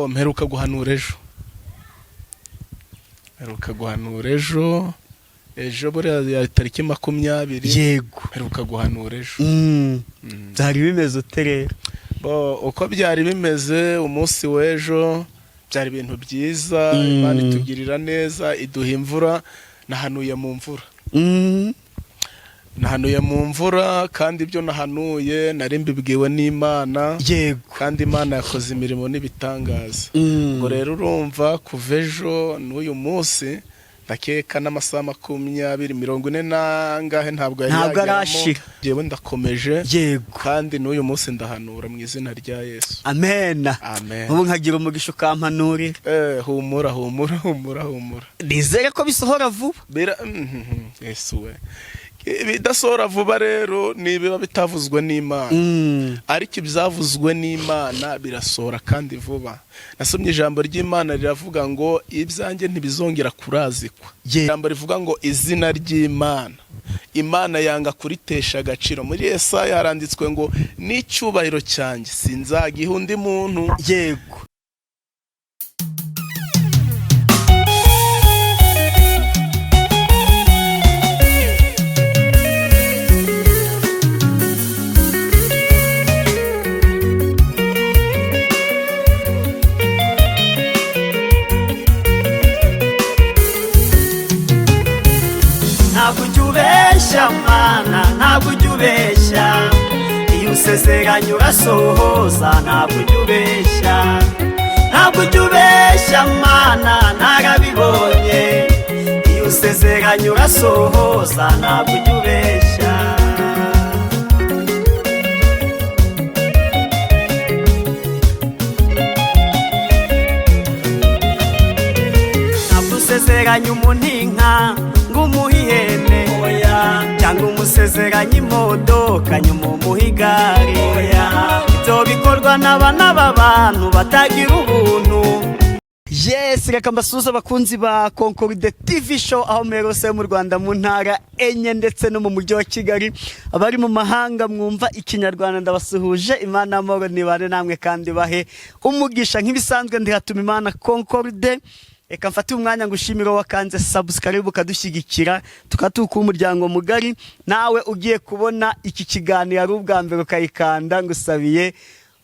Mperuka guhanura ejo, mperuka guhanura ejo, ejo buriya ya tariki 20. Mperuka guhanura ejo. Byari bimeze ute rero? Bo, uko byari bimeze umunsi w'ejo, byari ibintu byiza. Imana itugirira neza, iduha imvura. Nahanuye mu mvura. Nahanuye mu mvura, kandi ibyo nahanuye nari mbibwiwe n'Imana. Kandi Imana yakoze imirimo n'ibitangaza. Ngo rero urumva, kuva ejo n'uyu munsi, ndakeka n'amasaha 20, 40 n'angahe ntabwo yari Ntabwo yageramo. arashira. Njyewe ndakomeje. Kandi n'uyu munsi ndahanura mu izina rya Yesu. Amena. Amen. Ubu nkagira umugisha ukampanurira. Humura, humura, humura, humura. Nizere ko bisohora vuba. Bira Yesu we, ibidasohora vuba rero ni ibiba bitavuzwe n'Imana. Ariko ibyavuzwe n'Imana birasohora kandi vuba. Nasomye ijambo ry'Imana riravuga ngo ibyanjye ntibizongera kurazikwa. Ijambo rivuga ngo izina ry'Imana, Imana yanga kuritesha agaciro. Muri Yesaya haranditswe ngo n'icyubahiro cyanjye sinzagiha undi muntu. Ntabwo ujya ubeshya Mana, ntabwo ujya ubeshya. Iyo usezeranye urasohoza. Ntabwo ujya ubeshya, ntabwo ujya ubeshya Mana, narabibonye. Iyo usezeranye urasohoza, ntabwo ujya ubeshya. Ntabwo usezeranye umuntu inka ngo umuhe ihene, oya, cyangwa umusezeranye imodoka nyuma umuhe igare, oya. Ibyo bikorwa n'abana b'abantu batagira ubuntu. Yes, reka mbasuhuze abakunzi ba Concorde TV Show aho muherereye mu Rwanda, mu ntara enye ndetse no mu mujyi wa Kigali. Abari mu mahanga mwumva Ikinyarwanda, ndabasuhuje. Imana y'amahoro nibane namwe kandi bahe umugisha. Nk'ibisanzwe, ndihatuma Imana Concorde. Reka mfate umwanya ngo ushimire wakanze subscribe ukadushyigikira, tukatuka umuryango mugari. Nawe ugiye kubona iki kiganiro ari ubwa mbere ukayikanda, ngusabiye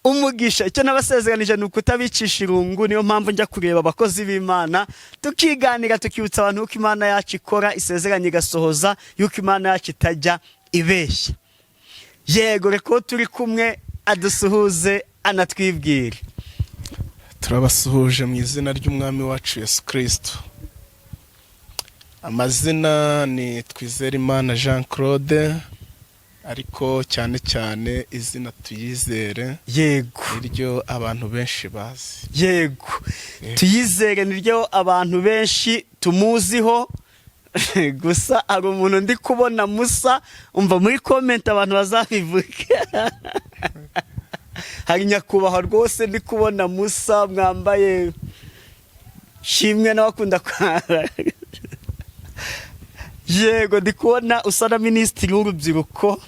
umugisha. Icyo nabasezeranije ni ukutabicisha irungu. Niyo mpamvu njya kureba abakozi b'Imana, tukiganira, tukibutsa abantu yuko Imana yacu ikora, isezeranye igasohoza, yuko Imana yacu itajya ibeshya. Yego, reka uwo turi kumwe adusuhuze anatwibwire. Turabasuhuje mu izina ry'Umwami wacu Yesu Kirisito. Amazina ni Twizerimana Jean Claude, ariko cyane cyane izina Tuyizere niryo abantu benshi bazi. Yego, Tuyizere niryo abantu benshi tumuziho. Gusa hari umuntu ndi kubona musa, umva muri comment abantu bazabivuge. Hari nyakubahwa rwose ndi kubona musa, mwambaye shimwe nawe akunda kwa. Yego, ndi kubona usa na minisitiri w'urubyiruko,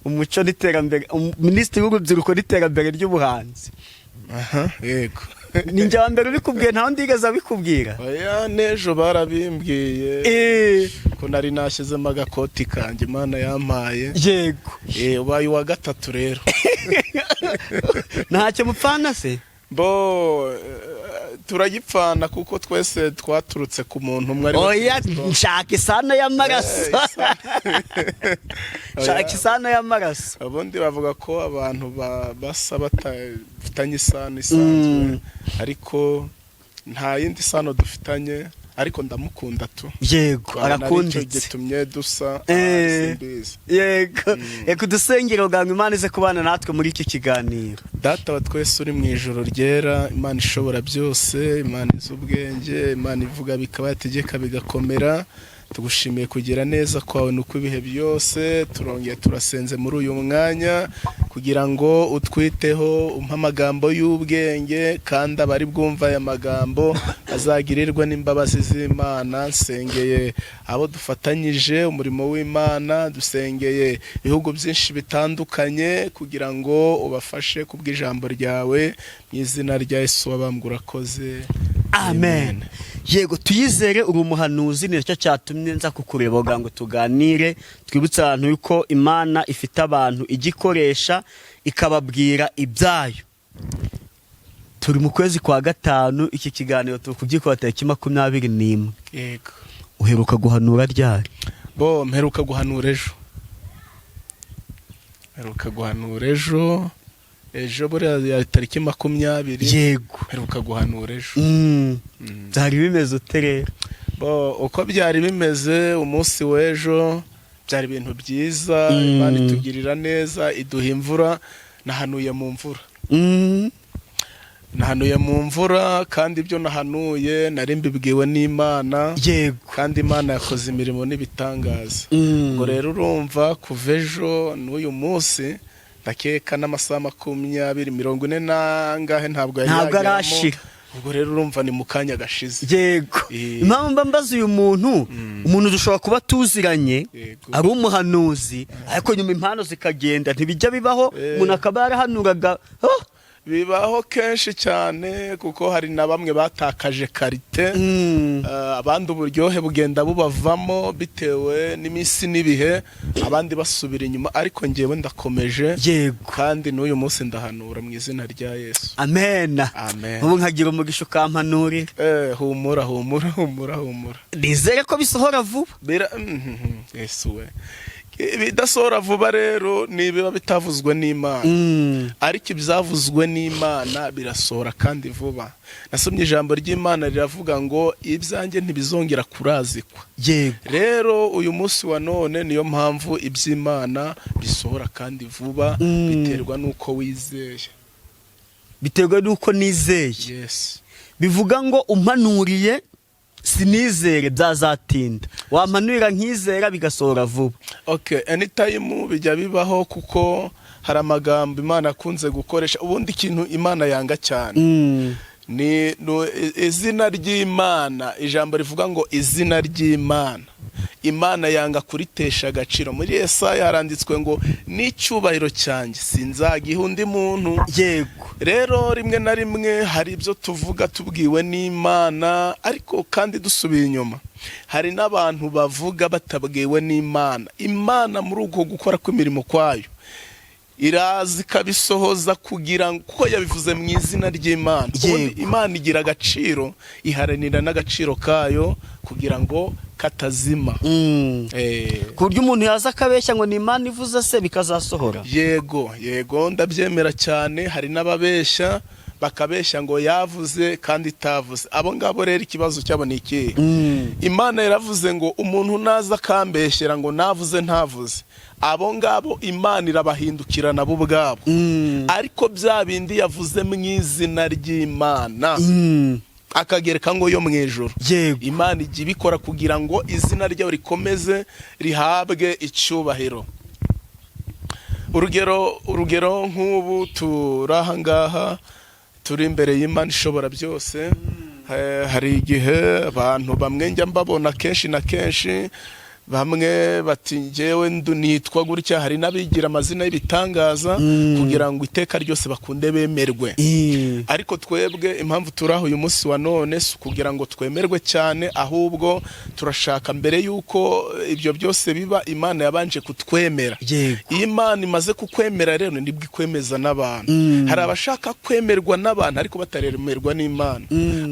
umuco n'iterambere, minisitiri w'urubyiruko n'iterambere ry'ubuhanzi. Aha, yego. Ni njye wa mbere ubikubwiye, nta wundi yigeze abikubwira. Oya, n'ejo barabimbwiye ko nari nashyizemo agakoti kanjye Imana yampaye. Ubaye uwa gatatu rero. Ntacyo mupfana se? Bo, turagipfana kuko twese twaturutse ku muntu umwe, ari we Oya. Kristo. Nshaka isano y'amaraso. Nshaka isano y'amaraso. Ubundi bavuga ko abantu basa batafitanye isano isanzwe, ariko nta yindi sano dufitanye, ariko ndamukunda tu. Twabona aricyo Arakunditse. gitumye dusa. Simbizi. Yego, reka udusengero bwa Imana ize kubana natwe muri iki kiganiro. Data wa twese uri mu ijoro ryera, Imana ishobora byose, Imana izi ubwenge, Imana ivuga bikaba, yategeka bigakomera. Tugushimiye kugira neza kwawe nuko ibihe byose. Turongeye turasenze muri uyu mwanya kugira ngo utwiteho, umpe amagambo y'ubwenge, kandi abari bwumva aya magambo bazagirirwe n'imbabazi z'Imana. Nsengeye abo dufatanyije umurimo w'Imana, dusengeye ibihugu byinshi bitandukanye kugira ngo ubafashe kubw'ijambo ryawe. Mu izina rya Yesu wabambwe, urakoze. Amen. Yego, Tuyizere, uri umuhanuzi, ni nacyo cyatumye nza kukureba kugira ngo tuganire, twibutse abantu yuko Imana ifite abantu igikoresha ikababwira ibyayo. Turi mu kwezi kwa gatanu, iki kiganiro turi kubyikora tariki 21. Yego. Uheruka guhanura ryari? Bo, mperuka guhanura ejo, mperuka guhanura ejo, ejo buriya ya tariki 20. Mperuka guhanura ejo. Byari bimeze ute rero? Bo, uko byari bimeze umunsi w'ejo, byari ibintu byiza. Imana itugirira neza, iduha imvura, nahanuye mu mvura. Nahanuye mu mvura, kandi ibyo nahanuye nari mbibwiwe n'Imana. Kandi Imana yakoze imirimo n'ibitangaza. Ngo rero urumva, kuva ejo n'uyu munsi, ndakeka n'amasaha 20, 40 n'angahe ntabwo yari Ntabwo yageramo. arashira. Ubwo rero urumva ni mu kanya gashize. Impamvu mba mbaza uyu muntu, umuntu dushobora kuba tuziranye, ari umuhanuzi, ariko nyuma impano zikagenda. Ntibijya bibaho umuntu akaba yarahanuraga, oh! Bibaho kenshi cyane, kuko hari na bamwe batakaje qualité. Abandi uburyohe bugenda bubavamo bitewe n'iminsi n'ibihe, abandi basubira inyuma, ariko ngewe ndakomeje. Kandi n'uyu munsi ndahanura mu izina rya Yesu. Amen. Amen. Ubu nkagira umugisha ukampanurira. Humura, humura, humura, humura. Nizere ko bisohora vuba. Yesu we, ibidasohora vuba rero ni ibiba bitavuzwe n'Imana. Ariko ibyavuzwe n'Imana birasohora kandi vuba. Nasomye ijambo ry'Imana riravuga ngo ibyanjye ntibizongera kurazikwa. Rero uyu munsi wa none niyo mpamvu iby'Imana bisohora kandi vuba. Biterwa n'uko wizeye. Biterwa n'uko nizeye. Yes. Bivuga ngo umpanuriye sinizere byazatinda, wampanurira nkizera bigasohora vuba. Okay, anytime bijya bibaho, kuko hari amagambo Imana akunze gukoresha. Ubundi ikintu Imana yanga cyane ni izina ry'Imana. Ijambo rivuga ngo izina ry'Imana, Imana yanga kuritesha agaciro. Muri Yesaya haranditswe ngo n'icyubahiro cyanjye sinzagiha undi muntu. Rero rimwe na rimwe hari ibyo tuvuga tubwiwe n'Imana, ariko kandi dusubiye inyuma hari n'abantu bavuga batabwiwe n'Imana. Imana muri uko gukora kw'imirimo kwayo iraza ikabisohoza kugira ngo kuko yabivuze mu izina ry'Imana. Ubundi Imana igira agaciro, iharanira n'agaciro kayo kugira ngo katazima. Ku buryo umuntu yaza akabeshya ngo ni Imana ivuze se bikazasohora. Yego, ndabyemera cyane. Hari n'ababeshya, bakabeshya ngo yavuze kandi itavuze. Abo ngabo rero ikibazo cyabo ni ikihe? Imana yaravuze ngo umuntu naza akambeshyera ngo navuze ntavuze, abo ngabo Imana irabahindukira nabo ubwabo. Ariko bya bindi yavuze mu izina ry'Imana, akagereka ngo yo mu ijuru, Imana ijya ibikora kugira ngo izina ryayo rikomeze rihabwe icyubahiro. Urugero nk'ubu turi aha ngaha, turi imbere y'Imana ishobora byose. Hari igihe abantu bamwe njya mbabona kenshi na kenshi, bamwe bati ngewe nitwa gutya. Hari n'abigira amazina y'ibitangaza kugira ngo iteka ryose bakunde bemerwe. Ariko twebwe impamvu turi aho uyu munsi wa none si ukugira ngo twemerwe cyane, ahubwo turashaka mbere y'uko ibyo byose biba, Imana yabanje kutwemera. Iyo Imana imaze kukwemera rero nibwo ikwemeza n'abantu. Hari abashaka kwemerwa n'abantu ariko bataremerwa n'Imana.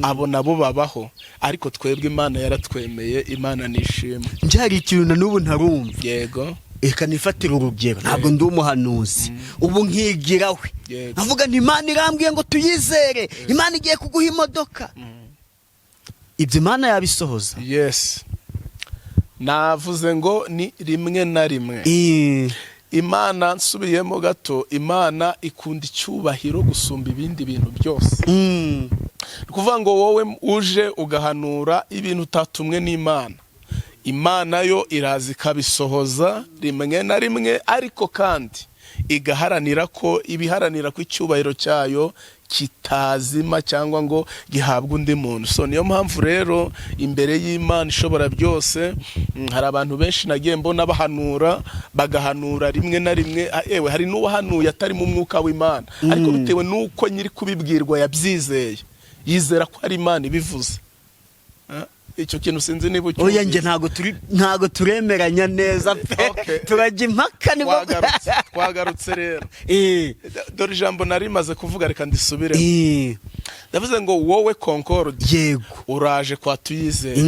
Abo nabo babaho, ariko twebwe Imana yaratwemeye. Imana nishimwe. Njye hari ikintu na n'ubu ntarumva. Reka nifatire urugero, ntabwo ndi umuhanuzi, ubu nkigira we nkavuga nti Imana irambwiye ngo tuyizere, Imana igiye kuguha imodoka. Ibyo Imana yabisohoza? Yes, navuze ngo ni rimwe na rimwe. Imana, nsubiyemo gato, Imana ikunda icyubahiro gusumba ibindi bintu byose. Ni ukuvuga ngo wowe uje ugahanura ibintu utatumwe n'Imana, Imana yo iraza ikabisohoza rimwe na rimwe, ariko kandi igaharanira ko ibiharanira ko icyubahiro cyayo kitazima cyangwa ngo gihabwe undi muntu. So niyo mpamvu rero imbere y'Imana ishobora byose, hari abantu benshi nagiye mbona bahanura, bagahanura rimwe na rimwe, yewe hari n'uwahanuye atari mu mwuka w'Imana, ariko bitewe n'uko nyiri kubibwirwa yabyizeye, yizera ko ari Imana ibivuze. Icyo kintu sinzi niba Oya, ucyumvise. Njye ntago turemeranya neza pe. Okay. Turajya impaka nibwo. Twagarutse rero. Dore ijambo nari maze kuvuga, reka ndisubiremo. Ndavuze ngo wowe Concorde, uraje kwa Tuyizere,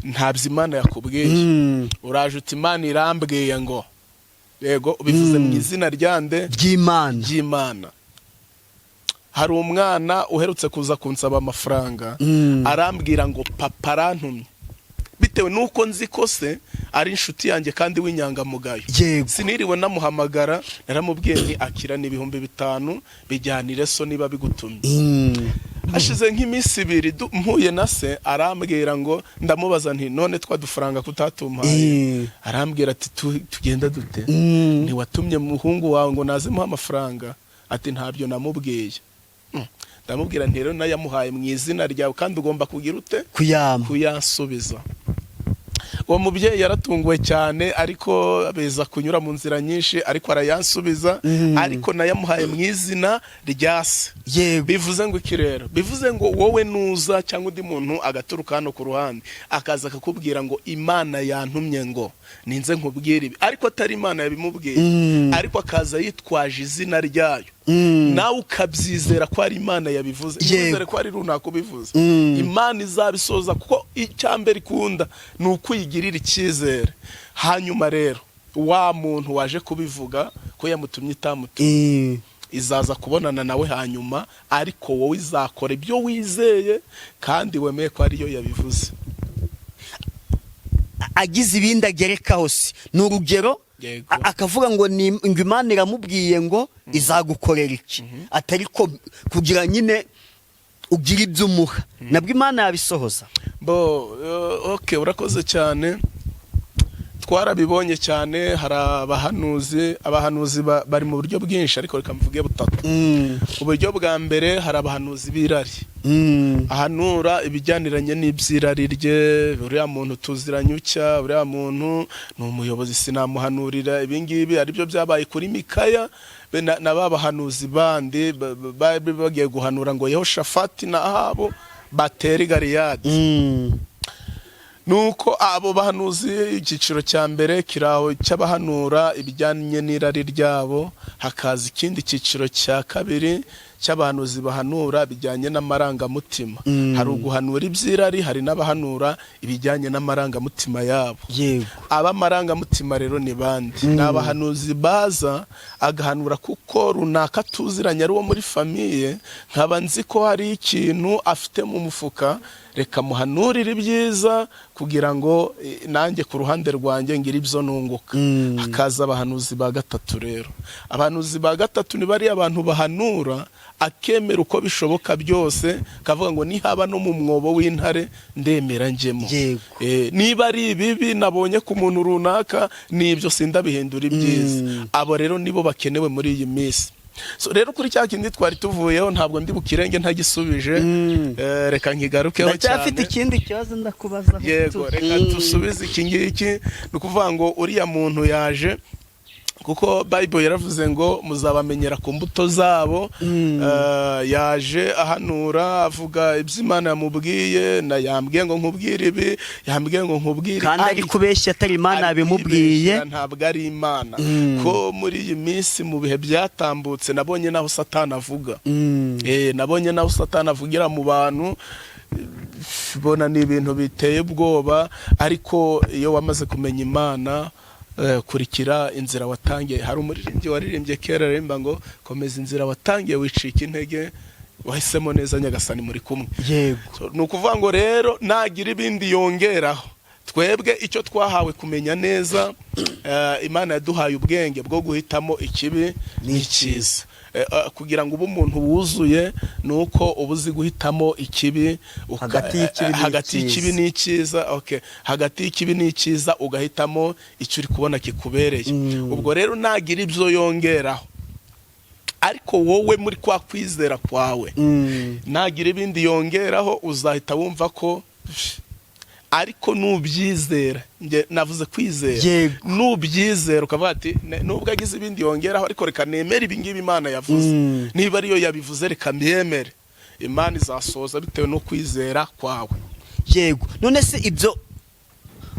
ntabyo Imana yakubwiye. Uraje uti: "Imana irambwiye ngo." Yego, ubivuze mu izina ryande? Ry'Imana. Ry'Imana. Hari umwana uherutse kuza kunsaba amafaranga, arambwira ngo: "Papa arantumye." Bitewe n'uko nzi ko se ari inshuti yanjye kandi w'inyangamugayo, siniriwe namuhamagara, naramubwiye nti: "Akira, ni 5000, bijyanire so niba bigutumye." Hashize nk'iminsi 2 mpuye na se, arambwira ngo, ndamubaza nti: "None twa dufaranga kutatumpaye?" Arambwira ati: "Tugenda dute? Ntiwatumye muhungu wawe ngo nazemuhe amafaranga?" Ati: "Ntabyo namubwiye." Ndamubwira nti: "Rero nayamuhaye mu izina ryawe, kandi ugomba kugira ute?" Kuyama. Kuyansubiza. Uwo mubyeyi yaratunguwe cyane, ariko biza kunyura mu nzira nyinshi, ariko arayansubiza. Ariko nayamuhaye mu izina rya se. Bivuze ngo iki rero? Bivuze ngo wowe nuza cyangwa undi muntu agaturuka hano ku ruhande, akaza akakubwira ngo: "Imana yantumye ngo ninze nkubwire ibi," ariko atari Imana yabimubwiye, ariko akaza yitwaje izina ryayo, nawe ukabyizera ko ari Imana yabivuze, ntiwizere ko ari runaka ubivuze, Imana izabisoza, kuko icyambere ikunda ni ukuyigirira icyizere. Hanyuma rero wa muntu waje kubivuga ko yamutumye itamutumye, izaza kubonana nawe hanyuma, ariko wowe izakora ibyo wizeye kandi wemeye ko ariyo yabivuze. Agize ibindi agerekaho se, ni urugero, akavuga ngo ngo Imana iramubwiye ngo izagukorera iki, atari ko kugira nyine ugira ibyo umuha, nabwo Imana yabisohoza? Bo, okay, urakoze cyane. Twarabibonye cyane, hari abahanuzi bari mu buryo bwinshi, ariko reka mvuge butatu. Uburyo bwa mbere, hari abahanuzi b'irari, ahanura ibijyaniranye n'iby'irari rye: "Uriya muntu tuziranye utya, uriya muntu ni umuyobozi, sinamuhanurira ibingibi." Aribyo byabaye kuri Mikaya be na ba bahanuzi bandi bari bagiye guhanura ngo Yehoshafati na Ahabu batere i Galeyadi. Nuko abo bahanuzi, icyiciro cya mbere kiri aho cy'abahanura ibijyanye n'irari ryabo. Hakaza ikindi cyiciro cya kabiri cy'abahanuzi bahanura bijyanye n'amarangamutima. Hari uguhanura iby'irari, hari n'abahanura ibijyanye n'amarangamutima yabo. Ab'amarangamutima rero ni bande? Ni abahanuzi baza agahanura kuko runaka tuziranye, ari uwo muri famille, nkaba nzi ko hari ikintu afite mu mufuka, reka muhanurire ibyiza kugira ngo nanjye ku ruhande rwanjye ngire ibyo nunguka. Hakaza abahanuzi ba gatatu rero. Abahanuzi ba gatatu ni bariya abantu bahanura akemera uko bishoboka byose, akavuga ngo: "Nihaba no mu mwobo w'intare ndemera njyemo." Niba ari ibibi nabonye ku muntu runaka, nibyo, sindabihindura ibyiza. Abo rero nibo bakenewe muri iyi minsi. So rero kuri cya kindi twari tuvuyeho, ntabwo ndi bukirenge ntagisubije. Reka nkigarukeho Ndacyafite cyane. ikindi kibazo ndakubaza. Yego, reka dusubize iki ngiki. Ni ukuvuga ngo uriya muntu yaje, kuko Bible yaravuze ngo muzabamenyera ku mbuto zabo. Yaje ahanura, avuga ibyo Imana yamubwiye, na yambwiye ngo nkubwire ibi, yambwiye ngo nkubwire Kandi ari kubeshya, atari Imana ari yabimubwiye. kwibeshyera, ntabwo ari Imana. Ko muri iyi minsi, mu bihe byatambutse, nabonye naho Satani avuga. Nabonye naho Satani avugira mu bantu, bona ni ibintu biteye ubwoba. Ariko iyo wamaze kumenya Imana, kurikira inzira watangiye. Hari umuririmbyi waririmbye kera, aririmba ngo: "Komeza inzira watangiye, wicika intege, wahisemo neza, Nyagasani muri kumwe." So, ni ukuvuga ngo rero nagira ibindi yongeraho, twebwe icyo twahawe kumenya neza, Imana yaduhaye ubwenge bwo guhitamo ikibi n'icyiza. Kugira ngo ube umuntu wuzuye ni uko uba uzi guhitamo ikibi Hagati y'ikibi hagati y'ikibi n'icyiza. n'icyiza. Okay, hagati y'ikibi n'icyiza ugahitamo icyo uri kubona kikubereye. Ubwo rero nagira ibyo yongeraho, ariko wowe muri kwa kwizera kwawe, nagira ibindi yongeraho uzahita wumva ko, ariko nubyizera, nge navuze kwizera, nubyizera ukavuga ati: "Nubwo agize ibindi yongeraho, ariko reka nemere ibi ngibi Imana yavuze. Niba ariyo yabivuze, reka mbyemere." Imana izasohoza bitewe no kwizera kwawe. Yego. None se ibyo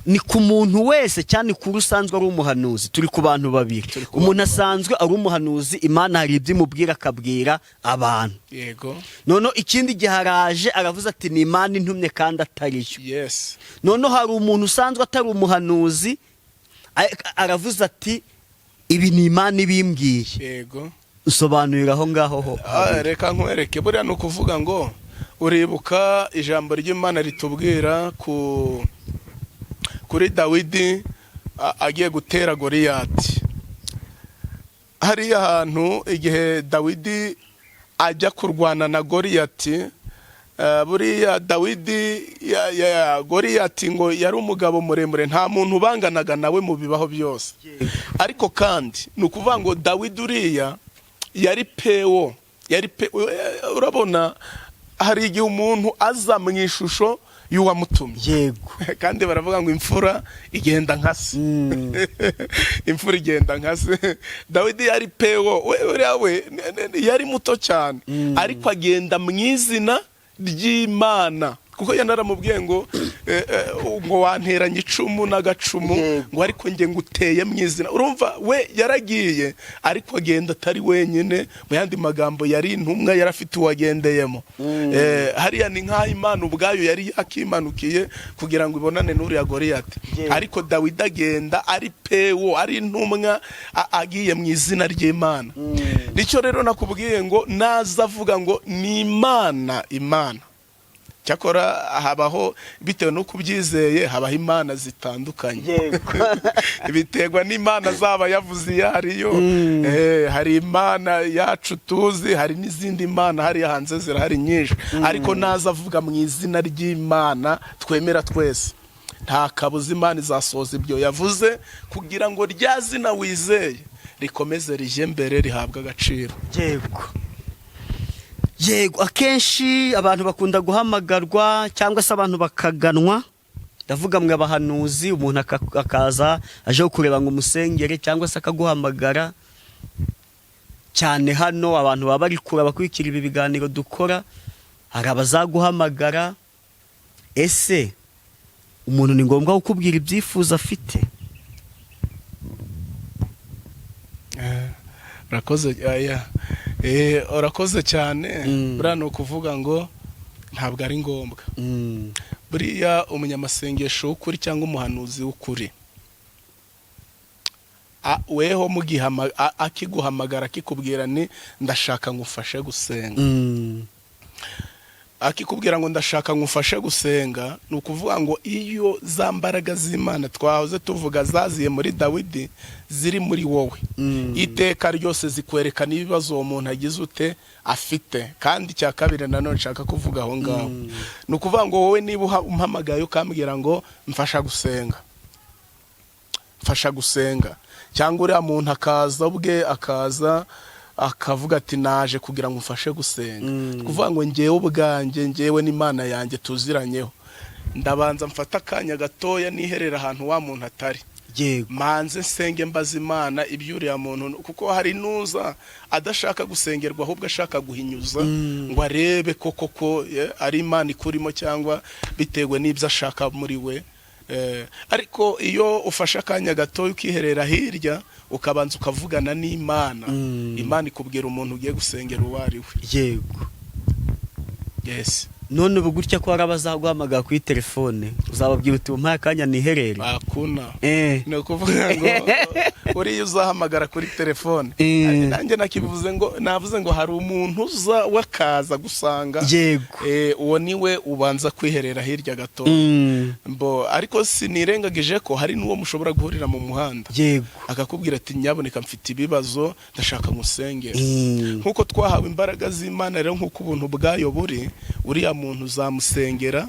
ni ku muntu wese cyane kuri usanzwe ari umuhanuzi? Turi ku bantu babiri. Turi ku Umuntu bantu. asanzwe ari umuhanuzi, Imana hari ibyo imubwira akabwira abantu. Noneho ikindi gihe araje aravuze ati: "Ni Imana intumye," kandi atariyo. Noneho hari umuntu usanzwe atari umuhanuzi, aravuze ati: "Ibi ni Imana ibimbwiye." Usobanurira aho ngaho ho. Ah, reka nkwereke. Buriya ni ukuvuga ngo uribuka ijambo ry'Imana ritubwira kuri Dawidi agiye gutera Goriyati. Hariya hantu igihe Dawidi ajya kurwana na Goriyati, buriya Dawidi Goriyati ngo yari umugabo muremure, nta muntu ubanganaga nawe mu bibaho byose. Ariko kandi ni ukuvuga ngo Dawidi uriya yari pewo, yari pe. Urabona hari igihe umuntu aza mu ishusho y'uwamutumye. Kandi baravuga ngo imfura igenda nka se. Imfura igenda nka se. Dawidi yari pewo we, uriya we yari muto cyane, ariko agenda mu izina ry'Imana, kuko yanaramubwiye ngo ngo wanteranye icumu n'agacumu, ngo ariko njye nguteye mu izina. Urumva we yaragiye, ariko agenda atari wenyine. Mu yandi magambo, yari intumwa, yari afite uwagendeyemo. Hariya ni nk'aho Imana ubwayo yari yakimanukiye kugira ngo ibonane n'uriya Goriyati. Ariko Dawidi agenda ari pewo, ari intumwa, agiye mu izina ry'Imana. Nicyo rero nakubwiye ngo naza avuga ngo ni Imana, Imana cyakora habaho, bitewe n'uko ubyizeye, habaho imana zitandukanye. Biterwa n'imana zaba yavuze iyo ariyo. Hari Imana yacu tuzi, hari n'izindi mana hariya hanze, zirahari nyinshi. Ariko naza avuga mu izina ry'Imana twemera twese, nta kabuza Imana izasohoza ibyo yavuze, kugira ngo rya zina wizeye rikomeze rijye mbere, rihabwe agaciro. Yego, akenshi abantu bakunda guhamagarwa cyangwa se abantu bakaganwa, ndavuga mwe abahanuzi, umuntu akaza aje kureba ngo umusengere cyangwa se akaguhamagara. Cyane hano abantu baba bari kure, abakurikira ibi biganiro dukora, hari abazaguhamagara. Ese umuntu ni ngombwa kukubwira ibyifuzo afite? Urakoze, aya. Urakoze cyane. Buriya ni ukuvuga ngo ntabwo ari ngombwa. Buriya umunyamasengesho w'ukuri cyangwa umuhanuzi w'ukuri, weho akiguhamagara akikubwira ni "Ndashaka ngufashe gusenga," akikubwira ngo "Ndashaka ngufashe gusenga," ni ukuvuga ngo iyo za mbaraga z'Imana twahoze tuvuga zaziye muri Dawidi ziri muri wowe, iteka ryose zikwereka n'ibibazo uwo muntu agize ute afite. Kandi icya kabiri nanone nshaka kuvuga aho ngaho, ni ukuvuga ngo wowe niba umpamagaye ukambwira ngo "Mfasha gusenga, mfasha gusenga," cyangwa uriya muntu akaza ubwe, akaza akavuga ati "Naje kugira ngo umfashe gusenga," ni ukuvuga ngo ngewe ubwanjye, ngewe n'Imana yanjye tuziranyeho, ndabanza mfata akanya gatoya niherera ahantu wa muntu atari, manze nsenge, mbaza Imana ibyo uriya muntu, kuko hari nuza adashaka gusengerwa, ahubwo ashaka guhinyuza ngo arebe ko koko ari Imana ikurimo cyangwa bitewe n'ibyo ashaka muri we. Ariko iyo ufashe akanya gatoya ukiherera hirya, ukabanza ukavugana n'Imana, Imana ikubwira umuntu ugiye gusengera uwo ari we. Yes. None ubu gutya ko hari abazaguhamagara kuri telefone, uzababwira uti: "Umpaye akanya niherere"? Bakuna. Ni ukuvuga ngo uriya uzahamagara kuri telefone, nanjye nakivuze ngo, navuze ngo hari umuntu uza wakaza gusanga. Uwo niwe ubanza kwiherera hirya gato. Mbo ariko sinirengagije ko hari n'uwo mushobora guhurira mu muhanda, akakubwira ati: "Nyaboneka, mfite ibibazo, ndashaka musengere." Nk'uko twahawe imbaraga z'Imana rero, nk'uko ubuntu bwayo buri, uriya muntu uzamusengera.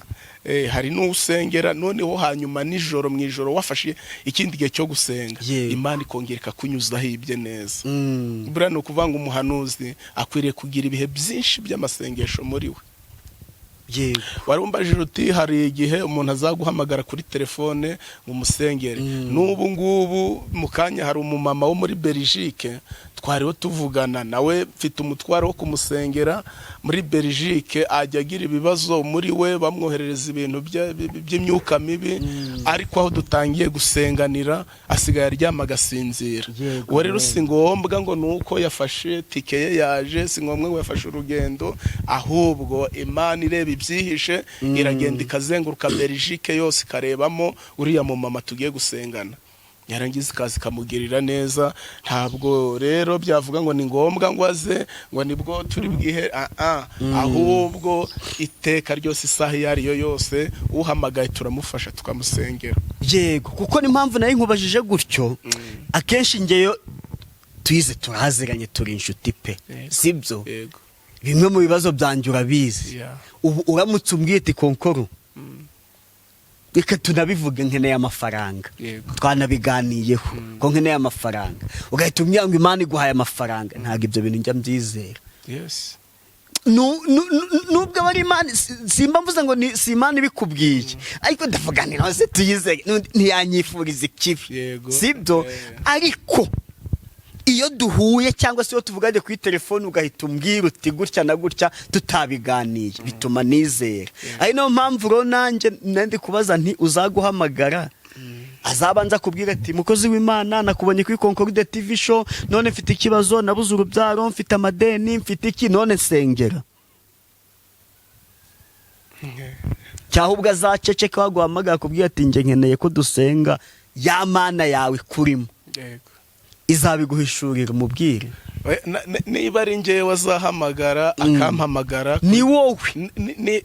Hari n'usengera noneho hanyuma nijoro, mu ijoro wafashe ikindi gihe cyo gusenga, Imana ikongera ikakunyuzaho ibye neza. Buriya ni ukuvuga ngo umuhanuzi akwiriye kugira ibihe byinshi by'amasengesho muri we. Wari umbajije uti hari igihe umuntu azaguhamagara kuri telefone ngo umusengere. N'ubu ngubu mu kanya hari umumama wo muri Belgique twariho tuvugana nawe, mfite umutwaro wo kumusengera. Muri Belgique ajya agira ibibazo muri we, bamwoherereza ibintu by'imyuka mibi, ariko aho dutangiye gusenganira asigaye aryama agasinzira. Uwo rero si ngombwa ngo ni uko yafashe tike ye yaje, si ngombwa ngo yafashe urugendo, ahubwo Imana ireba ibyihishe, iragenda ikazenguruka Belgique yose, ikarebamo uriya mumama tugiye gusengana, yarangiza ikaza ikamugirira neza. Ntabwo rero byavuga ngo ni ngombwa ngo aze ngo nibwo turi bwihe, ah ah. Ahubwo iteka ryose, isaha iyo ari yo yose, uhamagaye turamufasha tukamusengera. Yego, kuko n'impamvu nayo nkubajije gutyo, akenshi ngeyo tuyize, turaziranye, turi inshuti pe. Sibyo? Yego. Bimwe mu bibazo byanjye urabizi. Ubu uramutse umbwiye ati: "Konkoro, reka tunabivuge, nkeneye amafaranga," twanabiganiyeho ko nkeneye amafaranga, ugahita umbwira ngo Imana iguhaye amafaranga, ntabwo ibyo bintu njya mbyizera. Nubwo aba ari Imana, simba mvuze ngo si Imana ibikubwiye, ariko ndavuga nti nose tuyizere, ntiyanyifuriza ikibi. Sibyo? Ariko iyo duhuye cyangwa se iyo tuvuganye kuri telefone, ugahita umbwira uti gutya na gutya, tutabiganiye, bituma nizera. Ari nayo mpamvu rero nanjye nandi kubaza nti uzaguhamagara azabanza kubwira ati: "Mukozi w'Imana, nakubonye kuri Concorde TV Show, none mfite ikibazo, nabuze urubyaro, mfite amadeni, mfite iki, none nsengera," cyangwa ubwo azaceceka waguhamagara akubwira ati: "Njye nkeneye ko dusenga, ya Mana yawe ikurimo izabiguhishurira," umubwire? Niba ari njyewe azahamagara akampamagara, Ni wowe.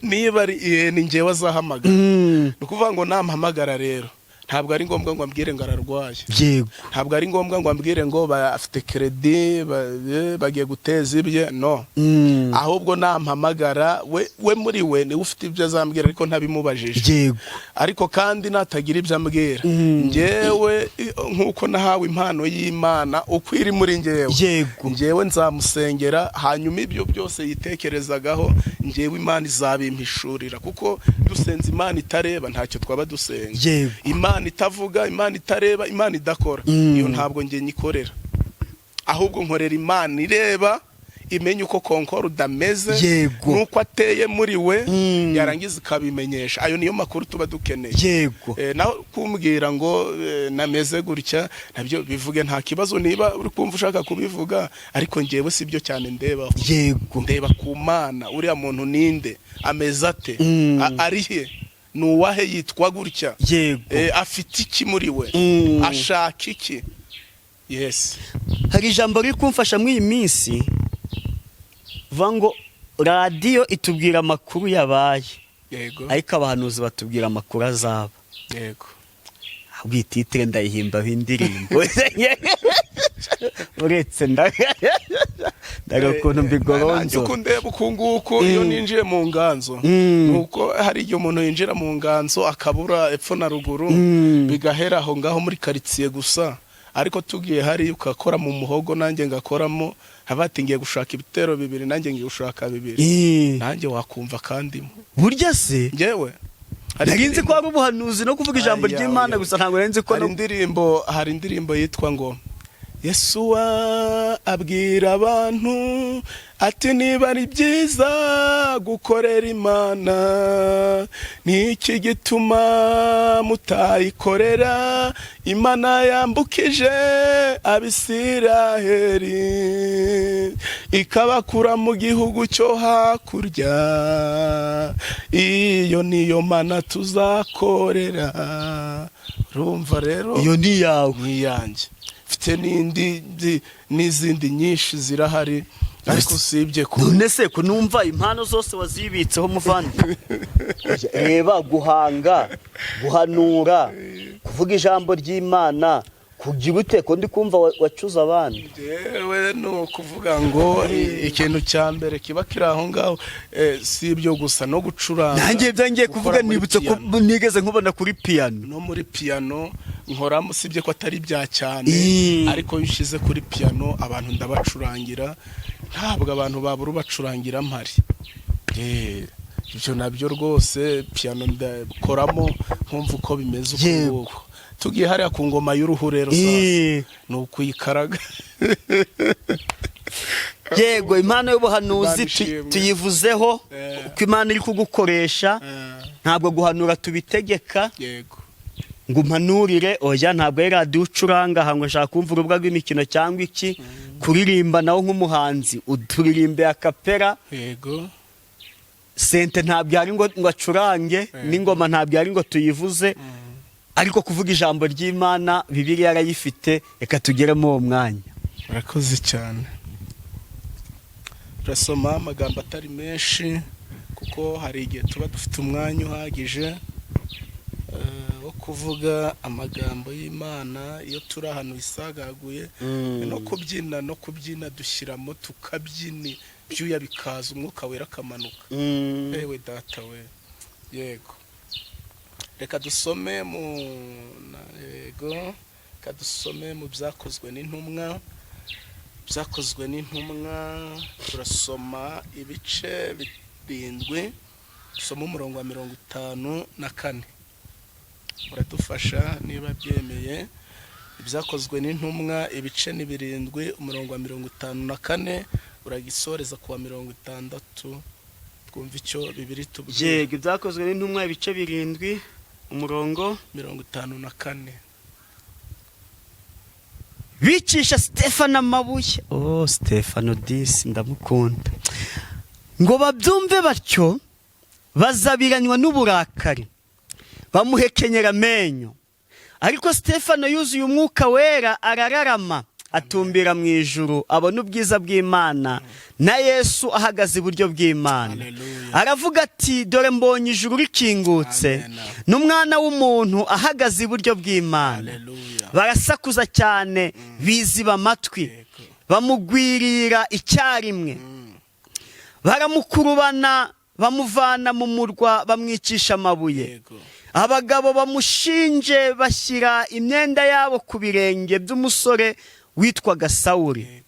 Niba ari ni njyewe azahamagara, ni ukuvuga ngo nampamagara rero ntabwo ari ngombwa ngo ambwire ngo ararwaye. Ntabwo ari ngombwa ngo ambwire ngo afite crédit, bagiye guteza ibye, no. Ahubwo nampamagara, we muri we niwe ufite ibyo azambwira, ariko ntabimubajije. Ariko kandi natagira ibyo ambwira, njyewe nk'uko nahawe impano y'Imana uko iri muri njyewe, njyewe nzamusengera, hanyuma ibyo byose yitekerezagaho, njyewe Imana izabimpishurira, kuko dusenze Imana itareba ntacyo twaba dusenga. Imana itavuga, Imana itareba, Imana idakora, iyo ntabwo njye nyikorera. Ahubwo nkorera Imana ireba, imenya uko Concorde ameze n'uko ateye muri we, yarangiza ikabimenyesha. Ayo niyo makuru tuba dukeneye. Naho kumbwira ngo nameze gutya, nabyo bivuge, nta kibazo niba uri kumva ushaka kubivuga, ariko njyewe si byo cyane ndebaho. Ndeba ku Mana: uriya muntu ninde, ameze ate, ari he, ni uwahe, yitwa gutya, afite iki muri we, ashaka iki? Yes. Hari ijambo riri kumfasha muri iyi minsi, vuga ngo radiyo itubwira amakuru yabaye, ariko abahanuzi batubwira amakuru azaba. Ahubwo iyi titre ndayihimbaho indirimbo, uretse ndaga ukuntu Nanjye mbigoronzo. Uko ndeba uku nguku, iyo ninjiye mu nganzo, nuko hari igihe umuntu yinjira mu nganzo akabura epfo na ruguru, bigahera aho ngaho muri karitsiye gusa. Ariko tugiye hari ukakora mu muhogo, nanjye ngakoramo, haba ati ngiye gushaka ibitero bibiri, nanjye ngiye gushaka bibiri, nanjye wakumva kandi Burya se njyewe hari nari nzi ko indirimbo- hari ubuhanuzi no kuvuga ijambo Aya, ry'Imana oya. gusa, ntabwo nari nzi ko Hari indirimbo, hari indirimbo yitwa ngo Yesuwa abwira abantu. Ati niba ari byiza gukorera Imana, ni iki gituma mutayikorera? Imana yambukije Abisiraheli, ikabakura mu gihugu cyo hakurya, iyo niyo mana tuzakorera. Urumva rero? Iyo ni iyawe? Ni iyanjye. Mfite n'indi n'izindi nyinshi zirahari, ariko usibye ku None se ko numva impano zose wazibitseho, muvandi? Reba: guhanga, guhanura, kuvuga ijambo ry'Imana, kugira ute, ko ndi kumva wacuze abandi? Yewe, ni ukuvuga ngo ikintu cya mbere kiba kiri aho ngaho, si ibyo gusa, no gucuranga. Nanjye ibyo ngiye Gukora kuvuga, muri nibutse ko piano. nigeze nkubona kuri piyano. No muri piyano nkoramo, usibye ko atari bya cyane, ariko iyo ushyize kuri piyano abantu ndabacurangira. Ntabwo abantu babura ubacurangira mpari. Ibyo nabyo rwose, piyano ndakoramo nkumva uko bimeze uko nguko. Tugiye hariya ku ngoma y'uruhu rero sasa, ni ukuyikaraga. Yego, impano y'ubuhanuzi Imana ishimwe. tuyivuzeho, uko Imana iri kugukoresha. Ntabwo guhanura tubitegeka ngo umpanurire, oya. Ntabwo ari radiyo ucuranga aha ngo nshaka kumva urubuga rw'imikino cyangwa iki. Kuririmba nawe nk'umuhanzi uturirimbe a cappella. Synthé ntabwo yari ngo acurange, n'ingoma ntabwo yari ngo tuyivuze, ariko kuvuga ijambo ry'Imana, Bibiliya yarayifite. Reka tugeremo uwo mwanya. Murakoze cyane. Turasoma amagambo atari menshi kuko hari igihe tuba dufite umwanya uhagije wo kuvuga amagambo y'Imana iyo turi ahantu hisagaguye, no kubyina dushyiramo, tukabyina, ibyuya bikaza, Umwuka Wera akamanuka. Ewe data we! Yego, reka dusome mu yego, reka dusome mu Byakozwe n'Intumwa. Byakozwe n'Intumwa, turasoma ibice 7, dusome umurongo wa 54. Uradufasha niba byemeye. Ibyakozwe n'Intumwa, ibice ni 7, umurongo wa 54, uragisoreza ku wa 60, twumva icyo Bibiliya itubwira. Yego, Ibyakozwe n'Intumwa, ibice 7, umurongo 54. Bicisha Stefano amabuye. Oh, Stefano disi ndamukunda. Ngo babyumve batyo, bazabiranywa n'uburakari, bamuhekenyera amenyo. Ariko Stefano yuzuye Umwuka Wera, arararama, atumbira mu ijuru, abona ubwiza bw'Imana na Yesu ahagaze iburyo bw'Imana. Hallelujah. Aravuga ati: "Dore mbonye ijuru rikingutse, Amen. n'Umwana w'umuntu ahagaze iburyo bw'Imana." Hallelujah. Barasakuza cyane, biziba amatwi, bamugwirira icyarimwe, baramukurubana, bamuvana mu murwa, bamwicisha amabuye. Abagabo bamushinje bashyira imyenda yabo ku birenge by'umusore witwaga Sawuri.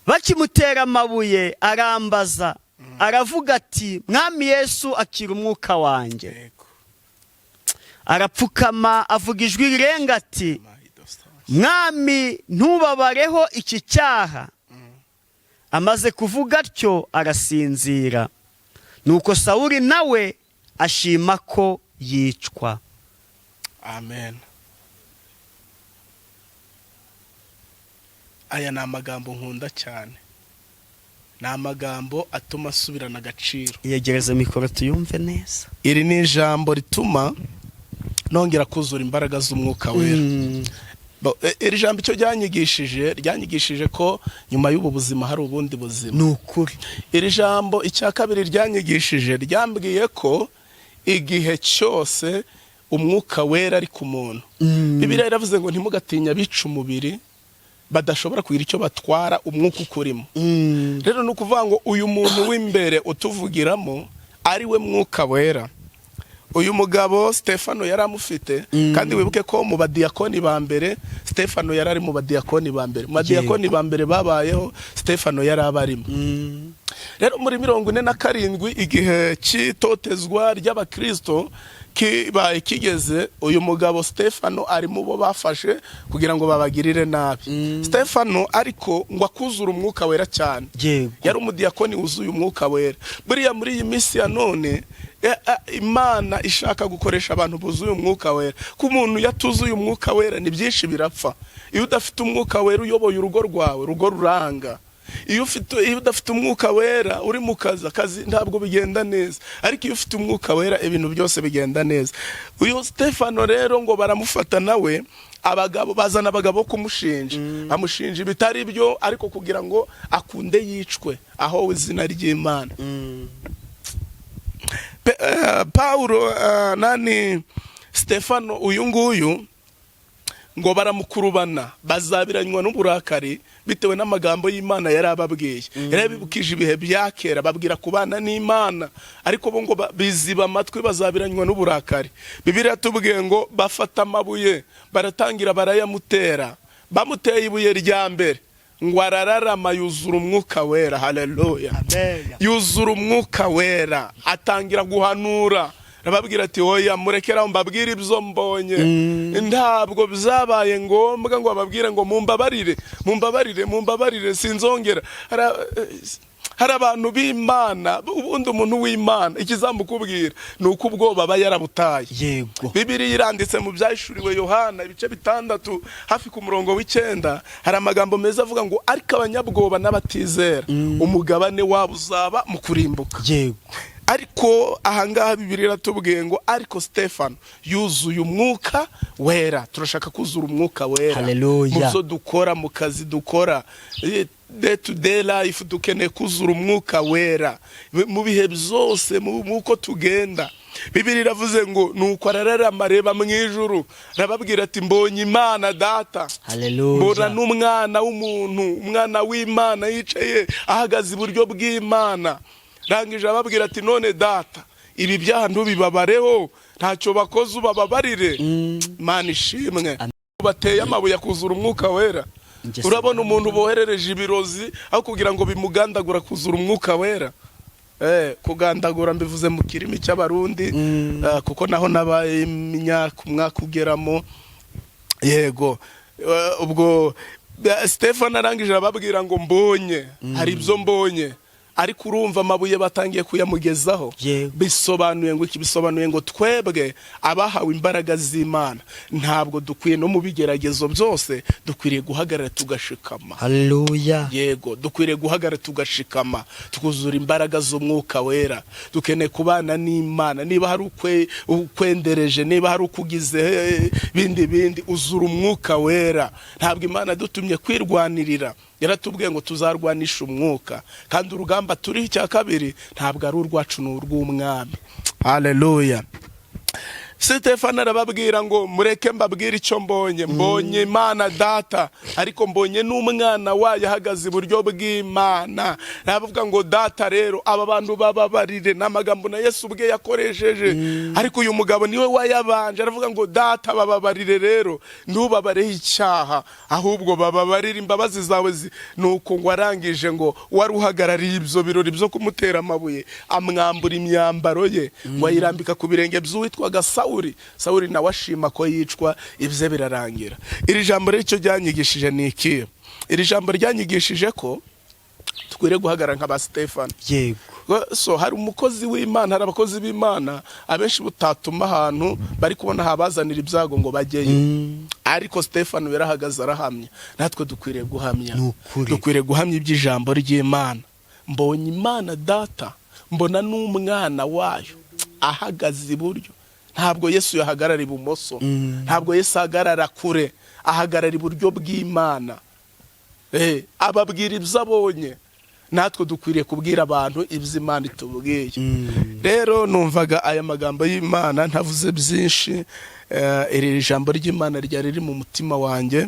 Bakimutera amabuye, arambaza, aravuga ati: "Mwami Yesu, akira umwuka wanjye." Arapfukama, avuga ijwi rirenga ati: "Mwami, ntubabareho iki cyaha." Amaze kuvuga atyo, arasinzira. Nuko Sawuri nawe ashima ko yicwa. Amen. Aya ni amagambo nkunda cyane, ni amagambo atuma asubirana agaciro. Yegereza mikoro tuyumve neza. Iri ni ijambo rituma nongera kuzura imbaraga z'Umwuka Wera. Iri jambo icyo ryanyigishije, ryanyigishije ko nyuma y'ubu buzima hari ubundi buzima. Ni ukuri. Iri jambo, icya kabiri ryanyigishije, ryambwiye ko igihe cyose Umwuka Wera ari ku muntu, Bibiliya yaravuze ngo ntimugatinye abica umubiri badashobora kugira icyo batwara umwuka ukurimo. Rero ni ukuvuga ngo uyu muntu w'imbere utuvugiramo, ari we Mwuka Wera. Uyu mugabo Stefano yari amufite, kandi wibuke ko mu badiyakoni ba mbere, Stefano yari ari mu badiyakoni ba mbere. Mu badiyakoni ba mbere babayeho, Stefano yari abarimo. Rero muri 47, igihe cy'itotezwa ry'abakristo kibaye kigeze, uyu mugabo Stefano ari mu bo bafashe kugira ngo babagirire nabi. Stefano ariko ngo akuzura Umwuka Wera cyane. Yari umudiyakoni wuzuye Umwuka Wera. Buriya muri iyi minsi ya none, Imana ishaka gukoresha abantu buzuye Umwuka Wera, ko umuntu yatuzuye Umwuka Wera ni byinshi birapfa. Iyo udafite Umwuka Wera uyoboye urugo rwawe, urugo ruranga. Iyo udafite Umwuka Wera uri mu kazi, akazi ntabwo bigenda neza. Ariko iyo ufite Umwuka Wera, ibintu byose bigenda neza. Uyu Stefano rero ngo baramufata nawe, abagabo bazana abagabo bo kumushinja, bamushinja ibitari byo, ariko kugira ngo akunde yicwe aho izina ry'Imana. Paulo, nani, Stefano uyu nguyu ngo baramukurubana, bazabiranywa n'uburakari bitewe n'amagambo y'Imana yari ababwiye. Yari abibukije ibihe bya kera, babwira kubana n'Imana, ariko bo ngo biziba amatwi, bazabiranywa n'uburakari. Bibiliya tubwiye ngo bafata amabuye, baratangira barayamutera. Bamuteye ibuye rya mbere, ngo arararama, yuzura Umwuka Wera. Haleluya! Amen. Yuzura Umwuka Wera, atangira guhanura, arababwira ati: "Oya, murekeraho mbabwire ibyo mbonye." Ntabwo byabaye ngombwa ngo bababwire ngo mumbabarire, mumbabarire, mumbabarire, sinzongera. Hari abantu b'Imana, ubundi umuntu w'Imana ikizamukubwira ni uko ubwoba aba yarabutaye. Bibiliya iranditse mu Byahishuriwe Yohana, ibice 6, hafi ku murongo w'9, hari amagambo meza avuga ngo: "Ariko abanyabwoba n'abatizera, umugabane wabo uzaba mu kurimbuka." Ariko ahangaha Bibiliya iratubwiye ngo: "Ariko Stefano yuzuye Umwuka Wera." Turashaka kuzura Umwuka Wera Hallelujah. mu byo dukora, mu kazi dukora, day to day life. Dukeneye kuzura Umwuka Wera mu bihe byose, mu uko tugenda. Bibiliya iravuze ngo: "Nuko arararama, areba mu ijuru, arababwira ati: 'Mbonye Imana Data, Hallelujah. mbona n'umwana w'umuntu, umwana w'Imana, yicaye ahagaze iburyo bw'Imana.' Rangije ababwira ati: 'None Data, ibi byaha ntubibabareho, ntacyo bakoze, ubababarire.'" Imana ishimwe. Bateye amabuye akuzura Umwuka Wera. Njye Urabona umuntu boherereje ibirozi, aho kugira ngo bimugandagura kuzura Umwuka Wera. Kugandagura mbivuze mu kirimi cy'Abarundi, kuko naho nabaye imyaka umwaka ugeramo. Yego. Ubwo Stefano arangije arababwira ngo: "Mbonye, hari ibyo mbonye." Ariko urumva amabuye batangiye kuyamugezaho. Bisobanuye ngo iki? Bisobanuye ngo twebwe abahawe imbaraga z'Imana ntabwo dukwiye, no mu bigeragezo byose dukwiriye guhagarara tugashikama. Hallelujah. Yego, dukwiriye guhagarara tugashikama, tukuzura imbaraga z'Umwuka Wera. Dukeneye kubana n'Imana. Niba hari ukwendereje, niba hari ukugize bindi bindi, uzura Umwuka Wera. Ntabwo Imana yadutumye kwirwanirira, yaratubwiye ngo tuzarwanisha umwuka. Kandi urugamba turiho, icya kabiri, ntabwo ari urwacu, ni urw'Umwami. Haleluya! Sitefano arababwira ngo: "Mureke mbabwire icyo mbonye. Mbonye Imana Data, ariko mbonye n'umwana wayo ahagaze iburyo bw'Imana." Aravuga ngo: "Data, rero aba bantu bababarire." Ni amagambo na Yesu ubwe yakoresheje, ariko uyu mugabo niwe wayabanje. Aravuga ngo: "Data, bababarire rero, ntubabareho icyaha, ahubwo bababarire imbabazi zawe." Nuko ngo arangije, ngo wari uhagarariye ibyo birori byo kumutera amabuye amwambura imyambaro ye, ngo ayirambika ku birenge by'uwitwaga Sawuri. Sawuri nawe ashima ko yicwa, ibye birarangira. Iri jambo rero icyo ryanyigishije ni ikihe? Iri jambo ryanyigishije ko dukwiriye guhagarara nka ba Stefano. So hari umukozi w'Imana, hari abakozi b'Imana abenshi butatuma ahantu bari kubona habazanira ibyago ngo bajyeyo, ariko Stefano yarahagaze arahamya. Natwe dukwiriye guhamya. Ni ukuri. Dukwiriye guhamya iby'ijambo ry'Imana. Mbonye Imana Data, mbona n'umwana wayo ahagaze iburyo. Ntabwo Yesu yahagarara ibumoso, ntabwo Yesu ahagarara kure, ahagarara iburyo bw'Imana. Ababwira ibyo abonye. Natwe dukwiriye kubwira abantu ibyo Imana itubwiye. Rero numvaga aya magambo y'Imana ntavuze byinshi. Iri jambo ry'Imana ryari riri mu mutima wanjye,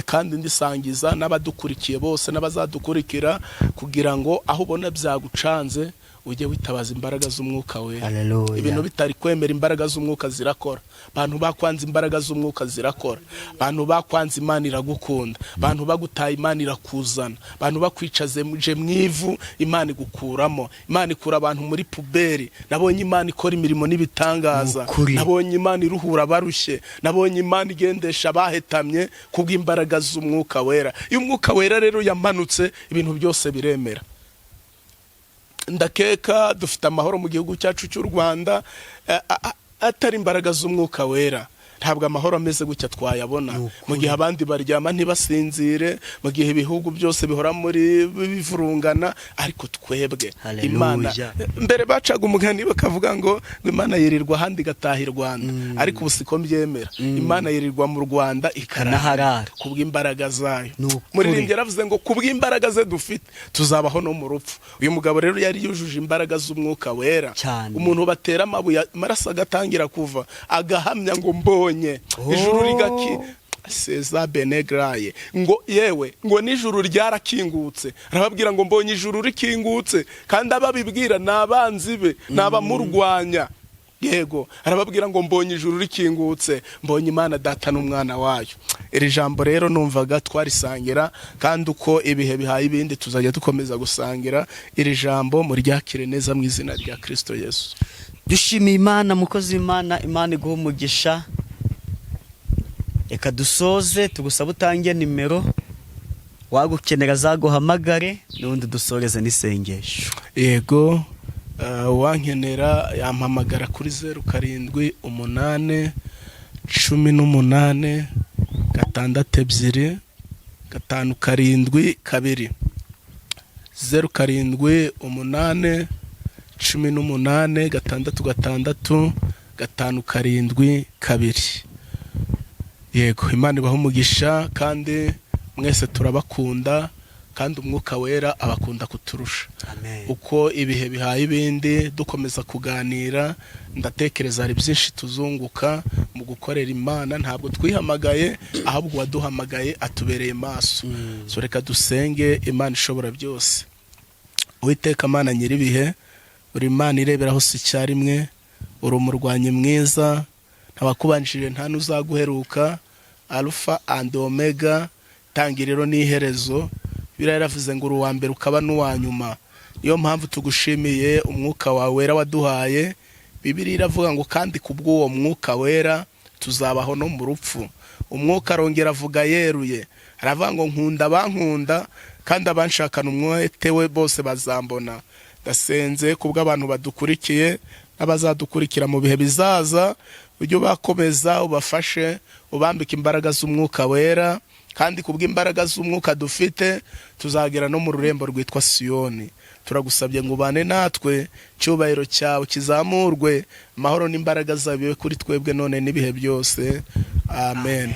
kandi ndisangiza n'abadukurikiye bose n'abazadukurikira, kugira ngo aho ubona byagucanze Ujye witabaza imbaraga z'Umwuka Wera. Haleluya. Ibintu bitari kwemera, imbaraga z'umwuka zirakora. Abantu bakwanze, imbaraga z'umwuka zirakora. Abantu bakwanze, Imana iragukunda. Abantu bagutaye, Imana irakuzana. Abantu bakwicaze mu ivu, Imana igukuramo. Imana ikura abantu muri poubelle. Nabonye Imana ikora imirimo n'ibitangaza. Ukuri. Nabonye Imana iruhura abarushye. Nabonye Imana igendesha abahetamye kubw'imbaraga z'Umwuka Wera. Iyo Umwuka Wera rero yamanutse, ibintu byose biremera. Ndakeka dufite amahoro mu gihugu cyacu cy'u Rwanda. Atari imbaraga z'Umwuka Wera, ntabwo amahoro ameze gutya twayabona. Mu gihe abandi baryama ntibasinzire, mu gihe ibihugu byose bihora muri bivurungana, ariko twebwe Haleluya. Imana, mbere bacaga umugani bakavuga ngo Imana yirirwa ahandi igataha i Rwanda, ariko ubu siko mbyemera. Imana yirirwa mu Rwanda ikarara Ikanaharara. kubw'imbaraga zayo. Ni ukuri. Muririmbyi yaravuze ngo kubw'imbaraga ze dufite tuzabaho no mu rupfu. Uyu mugabo rero yari yujuje imbaraga z'Umwuka Wera. Cyane. Umuntu batera amabuye, amaraso agatangira kuva, agahamya ngo mbonye ijuru rigaki seza benegraye, ngo yewe, ngo n'ijuru ryarakingutse. Arababwira ngo mbonye ijuru rikingutse, kandi ababibwira ni abanzi be, ni abamurwanya. Yego, arababwira ngo mbonye ijuru rikingutse, mbonye Imana Data n'Umwana wayo. Iri jambo rero numvaga twarisangira, kandi uko ibihe bihaye ibindi tuzajya dukomeza gusangira iri jambo. Muryakire neza mu izina rya Kirisito Yesu. Dushimiye Imana. Mukozi w'Imana, Imana iguha umugisha. Reka dusoze tugusaba utange nimero, wagukenera azaguhamagare, n'ubundi dusoreze n'isengesho. Yego, uwankenera yampamagara kuri 0781862572. 0781866572. Yego, Imana ibaha umugisha, kandi mwese turabakunda, kandi Umwuka Wera abakunda kuturusha. Amen. Uko ibihe bihaye ibindi dukomeza kuganira, ndatekereza hari byinshi tuzunguka mu gukorera Imana. Ntabwo twihamagaye, ahubwo uwaduhamagaye atubereye maso. So reka dusenge Imana ishobora byose. Uwiteka Mana nyir'ibihe, uri Imana irebera hose icyarimwe, uri umurwanyi mwiza, ntawakubanjirije, nta n'uzaguheruka, Alpha and Omega, itangiriro n'iherezo. Bibiliya yaravuze ngo uri uwa mbere ukaba n'uwa nyuma. Niyo mpamvu tugushimiye Umwuka wawe Wera waduhaye. Bibiliya iravuga ngo kandi kubw'uwo Mwuka Wera tuzabaho no mu rupfu. Umwuka arongera avuga yeruye, aravuga ngo nkunda abankunda, kandi abanshakana umwete we bose bazambona. Ndasenze kubw'abantu badukurikiye n'abazadukurikira mu bihe bizaza, ujye ubakomeza, ubafashe, ubambike imbaraga z'Umwuka Wera, kandi kubw'imbaraga z'umwuka dufite tuzagera no mu rurembo rwitwa Siyoni. Turagusabye ngo ubane natwe, icyubahiro cyawe kizamurwe, amahoro n'imbaraga zawe bibe kuri twebwe none n'ibihe byose. Amen.